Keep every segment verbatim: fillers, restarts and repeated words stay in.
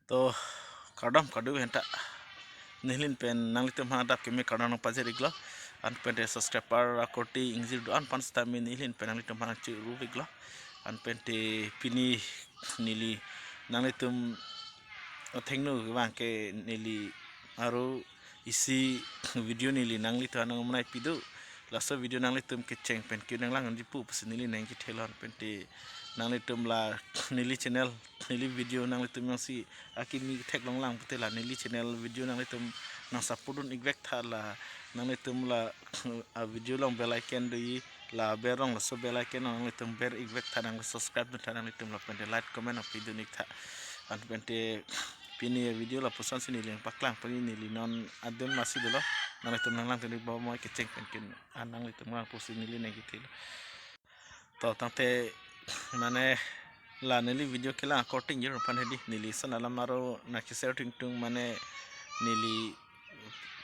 To kardom kardom henta, neli pen nanglitum aphan adap keme kardom nangpajir iklo. Anpente subscriber akorte ingjir do-an aphan sitame neli pen nanglitum aphan churu iklo. Anpente pini neli nanglitum athengno abang ke neli aro isi video neli nanglitum nangmanai pido. Laso video nanglitum kecheng pen ke nanglangji pu pusi neli nangkethelon. Anpente nanglitum la neli channel, neli video nanglitum jongsi akimi theklong lang pute la neli channel video nanglitum nangsupport dun ikvek tha, la nanglitum la a video along bell icon do-i, la ber along laso bell icon along nanglitum ber ikvek tha, nang subscribe dun tha nanglitum, lapen te like comment nangpidun ik tha. Anpente pini video lapuson si neli nangpaklang, pini neli non adim masi dolo, nanglitum nanglangdun ik bom kecheng pen ke, ah, nanglitum lang pusi neli nangkethe. To tangte mane la neli video kelang akorte ingjir aphan hedi, neli son alam aro nangkeshare tingtung, mane neli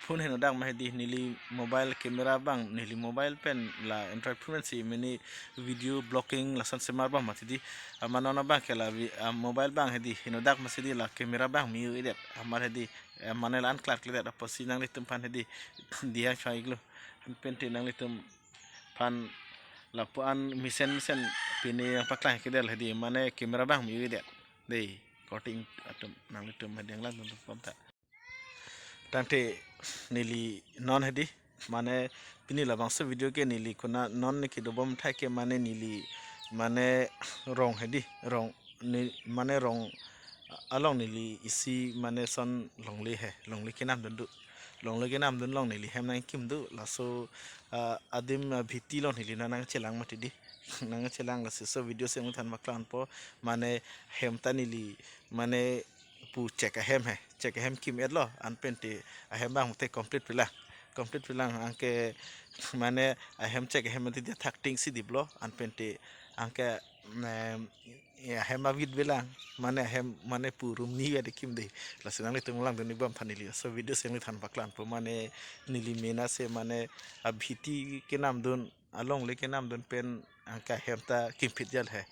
phone heno dak ma hedi, neli mobile camera abang, neli mobile pen la Android phone si mane video vlogging lason semar abang mati di. Ama non abang ke la vi-, ah, mobile abang hedi heno dak masi di, la camera abang mi-u-edet amar hedi, eh, mane la-an klar kledet apotsi nanglitum aphan hedi diang choi iklo. Anpente nanglitum aphan lapu-an mesen mesen pini nangpaklang kedet hedi, mane camera abang mi-u-edet. Dei, korte atum nanglitum hedi nanglangdun bom tha. Tangte neli non hedi, mane pini labangso video ke neli konat non neli kedo bom thai ke mane neli mane rong hedi, rong ne, mane rong along neli isi mane son longle he, longle kenamdun do. Longle kenamdun along neli hem nangkim do, laso, ah, adim, ah, Bhiti along neli nangchelang mati di. Nangchelang, lasi laso video si nangliphan paklangpo, mane hem ta neli mane pu chek ahem he, chek ahem kim-etlo, anpente ahem abang te complete pilang, complete pilang, anke mane ahem chek ahem mati di athak ting si diplo, anpente anke, em, ya, ahem avit velang, mane ahem mane pu room ni vede kim de. Lasi nanglitum langdun ik bom aphan neli laso video si nangliphan paklangpo, mane neli mena se mane a Bhiti kenamdun, alongle kenamdun pen anke ahem ta kimphit jal he.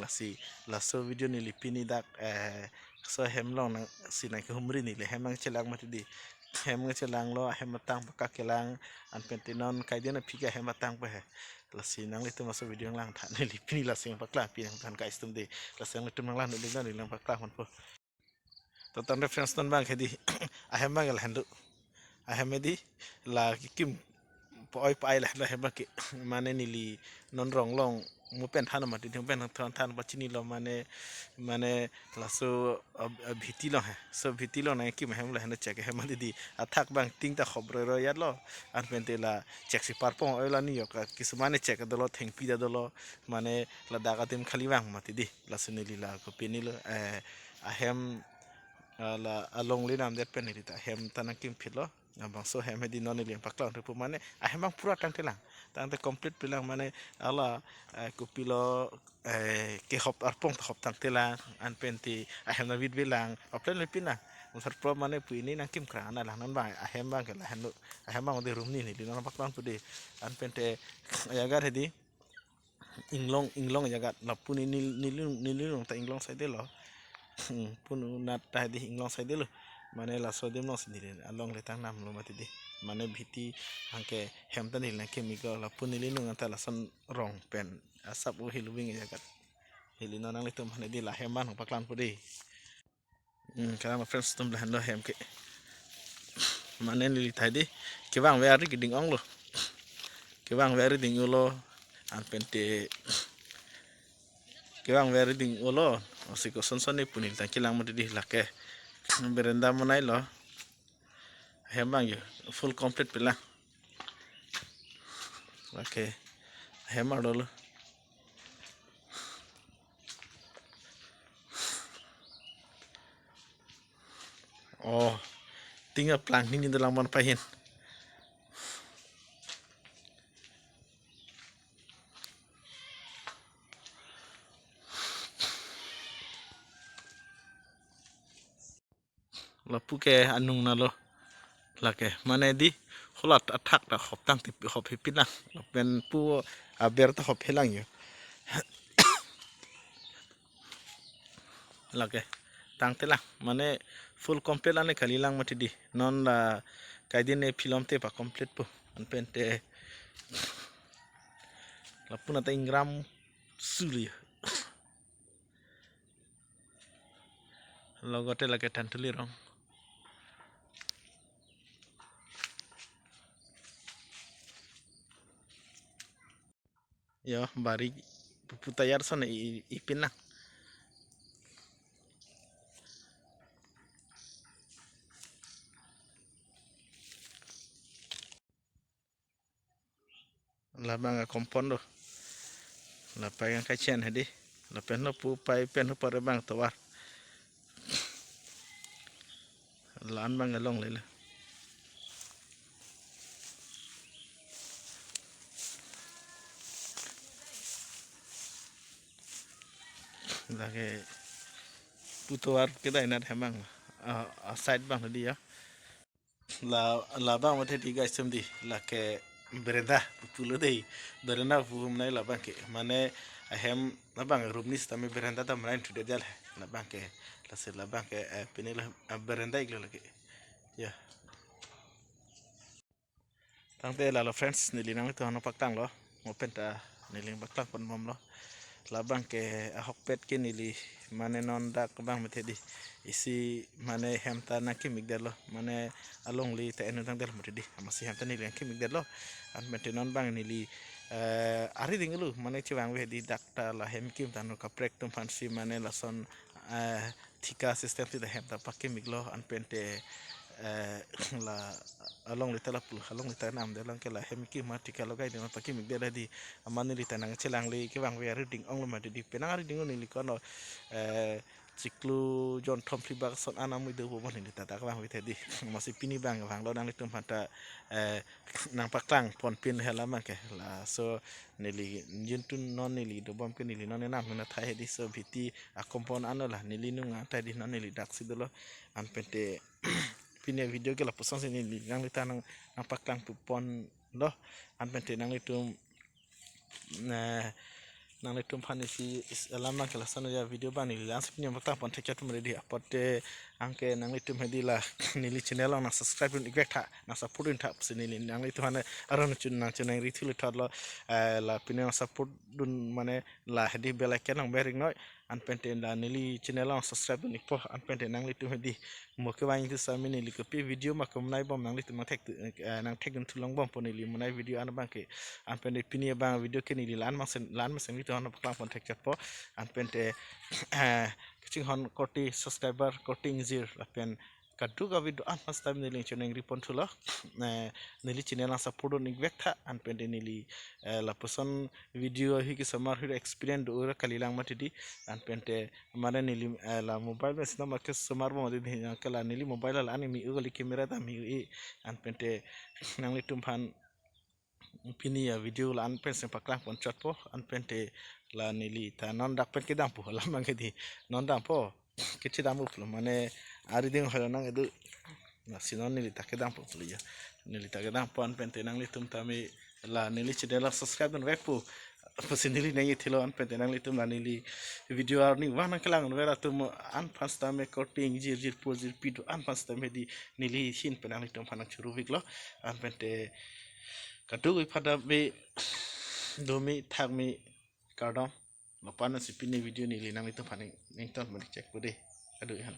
Lasi laso video neli pini dak, eh, laso ahem along nangsi nangkehumri, neli ahem nangchelang mati di. Ahem nangchelanglo, ahem atang pakak kelang, anpente non kaidin aphi ke ahem atang pa he. Lasi nanglitum laso video nanglang tha, neli pini lasi nangpaklang, pini nangphan guys tum de. Lasi nanglitum nanglang neli nanglang paklang manpo. To tangte friends, non abang hedi, ahem abang lahenlo. Ahem hedi la kekim po-oi pa-ai lahenlo ahem abang ke, mane neli non rong along mo pen than mati, mo pen than than pachinilo, mane, mane laso ab-, a Bhiti along he. So Bhiti along nangkim ahem lahenlo, chek ahem mati di. Athak abang ting ta khop roi roi jatlo. Anpente la chek si parpong oi la ni yok, kisumane chek dolo, thengpi ta dolo, mane ladak adim khali abang mati di. Lasi neli la kopinilo, eh, ahem, ah, la alongle namdet pen neli ta ahem ta nangkimphitlo. Labangso ahem hedi non neli nangpaklang thupo, mane ahem abang pura tangtelang. Tangte complete pilang, mane ala, eh, kopilo, eh, kehop arpong ta hop tangtelang, anpente ahem ta vit velang, aplen le pina. Unsar pro mane pu ini nangkim krang ana lang, non abang ahem abang ke lahenlo. Ahem abang de room ni, neli non paklangpo de. Anpente ajaga hedi inglong, inglong ajaga, lapu ni neli, neli, neli along ta inglong side lo. Hmm, punu nat ta hedi inglong side lo. Mane laso adim along si neli alongle tang namlo mati di. Mane Bhiti anke hem ta neli nangkim iklo, lapu neli along anta lason rong pen asap u hilu wing ajaga. Neli non nanglitum aphan hedi la ahem abang nangpaklangpo de. Hmm, kardom friends atum, lahenlo ahem ke. Mane neli ta hedi, kevang ve ari keding-onglo. Kevang ve ari ding-ulo, anpente kevang ve ari ding-ulo. Osi koson son ni pu neli tangkilang mati di, lake berenda monailo. Ahem abang yo full complete pilang. Lake ahem arlo lo. Oh, ting aplang ni ni dalang man pahin. Lapu ke anung nalo. Lake mane di holat athak ta hop tang tip hop hipilang. Lapen pu aber ta hop hilang yo. Lake tangte lang, mane full complete ane kali lang mati di. Non la kaidin ne film te pa complete po. Anpen te lapu nata ingram suli. Logote lake Thantuli rong. Yo, bari pupu tayar son i, i, ipin na. Labang a compound do. Lapai kan kachen hedi. Lapen lo pu pai pen ho pare bang tovar. La-an bang along lele. Lake pu tovar kedai nat hemang. A, a side bang hedi ya. La, labang mate di guys, sem di, lake berenda pulo dei. Berenda pu hum nai labang ke. Mane ahem labang room ni sitame berenda ta merain tude jal he. Labang ke, lasi labang ke, eh, pini la, eh, berenda iklo lake. Ya. Tangte lalo friends, neli nangtum aphan paklanglo. Mo pen ta neli paklangponbomlo. Labang ke ahokpet ke neli mane non dak bang mate di. Isi mane hem ta nangkimikdetlo. Mane alongli ta enun tangdetlo mate di. Amatsi hem ta neli nangkimikdetlo. Anpen te non bang neli, eh, ariding ulu mane chevangve di dak ta la hem kim ta no kaprek atum aphansi mane lason, eh, thika system sita hem ta pakimiklo anpen te, eh, la alongli ta lapu, alongli ta namde lang ke la hem kim ma thika logai de ma pakimikde la di. Amat neli ta nangchelangli kevangve ariding onglo mate di, penang ariding neli kono, eh, chiklo jon thom phli bak ason ana mui do bo neli ta ta kevangve te di. Amatsi pini bang vanglo nanglitum aphan ta, eh, nangpaklangponpin hela ma ke. Laso neli jintun non neli dobom ke neli non enam hena thai hedi, so bhiti a compound ano la neli nung athai di, non neli daksi dolo. Anpen te pini video ke lapuson si neli nanglitum nang, nangpaklangponlo. Anpen te nanglitum, eh, nanglitum aphan isi, is, alam nang kelasan ya video bang neli la-ansi pini paklangpon thekchot mare di. Apot te anke nanglitum hedi la neli channel along nang subscribe dun ikvek tha, nang support dun tha pusi neli nanglitum aphan aron chun nangchoningri thulo thotlo, eh, la pini nang support dun mane la hedi bell icon nang bering noi. Anpen te la neli channel along subscribe dun ikpo. Anpen te nanglitum hedi mo kevang itu sami neli kopi video ma kemnai bom nanglitum nang thek, eh, nang thek dun thulong bompo neli monai video an bang ke. Anpen te pini bang video ke neli la-an mesen, la-an mesen itu an paklangpon thekchotpo. Anpen te, eh, kachinghon korte subscriber korte ingjir lapen kadokave do-an aphan sitame neli choningri ponthulo. Eh, neli channel nang support dun ikvek tha anpen te neli, eh, lapuson video hi kesomar hi experience do ura kali lang mati di. Anpen te mane neli, eh, la mobile mesen ma kesomar bom di, neli ke la neli mobile la ani mi u kali, camera ta mi u e. Anpen te nanglitum aphan pini a video la-an pensi paklangpon chotpo. Anpen te la neli ta non dak pen kedampo, labang ke di non dampo. Kechedam uplo mane ariding helo nang edu. Lasi non neli ta kedampo pulo ya. Neli ta kedampo anpen te nanglitum tame la neli channel la subscribe dun vekpo. Pusi neli nang ithilo anpen te nanglitum la neli video arni vang nangkelang ver atum an aphan sitame korte ingjir jirpo jirpi do-an aphan sitame di neli ahin pen nanglitum aphan nangchuru viklo. Anpen te kadokave phada be domi thakmi kardom. Lapu-an si pini video neli nanglitum aphan ning, nington manik chek kude. Kadokave han.